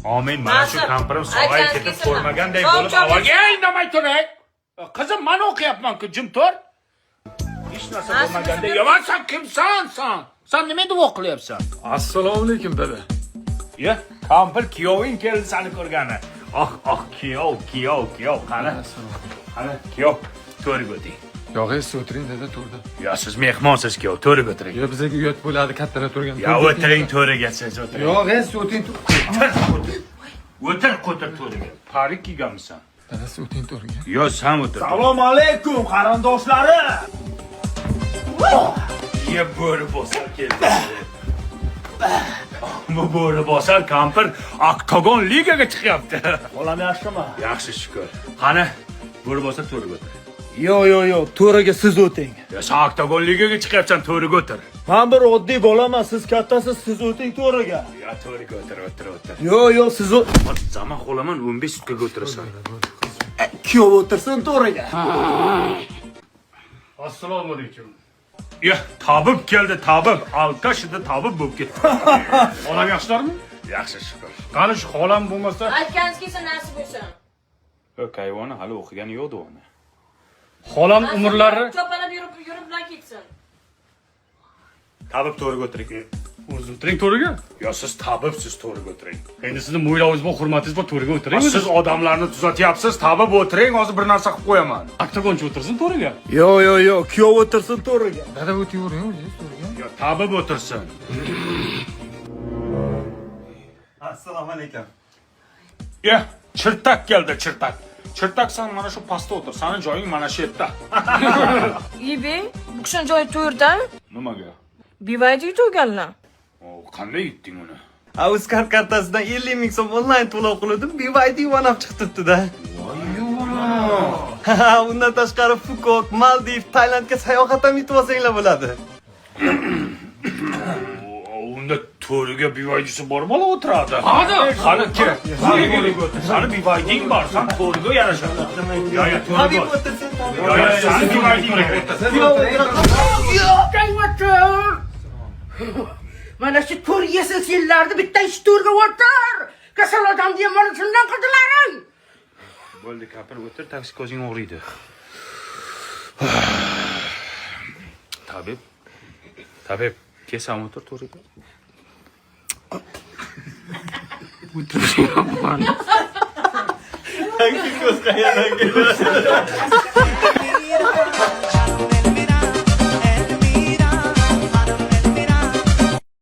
Amin. Mana shu Nasib. kampirim sog'ayib Aytgan ketib kelsinlar. ko'rmaganday Chop, bo'lib chop, avvalgi Ey, indamay turing. Qizim, men o'qiyapman-ku, jim tur. Hech narsa Nasib, bo'lmaganday. nasib. Yaman, sen kimsan sen? Sen nima duo qilyapsan? Assalomu alaykum dada. Ya, kampir kuyoving keldi seni ko'rgani. Oh, oh, kuyov, kuyov, kuyov, qani? Qani, kuyov, to'rga o'ting. Yo'q, siz o'tiring dada to'rda. Yo, siz mehmonsiz kuyov, to'rga o'tiring. Yo, bizga uyat bo'ladi kattalar turgan. Ya, o'tiring to'riga siz o'tiring. Yo'q, siz o'tiring. O'tir, o'tir, qo'tir to'riga. Parik kiyganmisan? Dada, siz o'tiring to'riga. Yo, sen o'tir. Assalomu alaykum qarindoshlarim. Ye bo'ri bosar keldi. Bu bo'ri bosar kampir oktagon ligaga chiqyapti. Bolam yaxshimi? Yaxshi shukur. Qani, bo'ri bosar to'riga o'tir. Yo'q, yo'q, yo'q, to'riga siz o'ting. Ya sen oktagon ligaga chiqyapsan, to'riga o'tir. Men bir oddiy bolaman, siz kattasiz, siz o'ting to'riga. Ya to'riga o'tir, o'tir, o'tir. Yo'q, yo'q, siz Zaman xo'laman 15 sutkaga o'tirasan. Kuyov o'tirsin to'riga. Assalomu alaykum. Ya tabib keldi, tabib. Alkashida tabib bo'lib ketdi. Xolam yaxshilarmi? Yaxshi shukur. Qani shu xolam bo'lmasa, Aytganingiz kelsin, nasib bo'lsin. Kayvoni hali o'qigani yo'qdi uni. xolam Nasib umrlari Chopalab yurib, yurib bilan ketsin. Tabib to'riga o'tiring. o'zi o'tiring to'riga. Yo siz tabibsiz, to'riga o'tiring. Endi sizni mo'ylovingiz bor, hurmatingiz bor, to'riga o'tiring. Siz odamlarni tuzatyapsiz, tabib o'tiring, hozir bir narsa qilib qo'yaman. Oktagonchi o'tirsin to'riga. Yo'q, yo'q, yo'q, kuyov o'tirsin to'riga. Dada o'tavering o'zingiz to'riga. Yo tabib o'tirsin. Assalomu alaykum. Ya, chirtak keldi, chirtak. Chirtak sen mana shu pastda o'tir, sani joying mana shu yerda. Ibe, bu kishini joyi to'rda. Nimaga? BYD yutganlar. O, qanday yutding uni? Uzcard kartasidan 50 ming so'm onlayn to'lov qildim, BYD One-up chiqibdi-da. Ha, undan tashqari Phuket, Maldiv, Tailandga sayohat ham yutib olsanglar bo'ladi. Unda to'riga BYD'si bor bola o'tiradi. Qani? Qani kel. To'riga o'tir. Sani BYDing bor, sen to'riga yarashadi. Yo, yo, to'riga Tabib o'tir. o'tirsin, tabib. Yo, yo, sani BYDing bor. O'tir. Mana shu to'r yesin senlarni bitta ish to'rga o'tir. Kasal odamni ham mana shundan qildilaring. Bo'ldi, kapir o'tir, taksi ko'zing og'riydi. Tabib. Tabib, kelsam o'tir to'riga. O'tiryapman. Ko'z qayerdan keladi?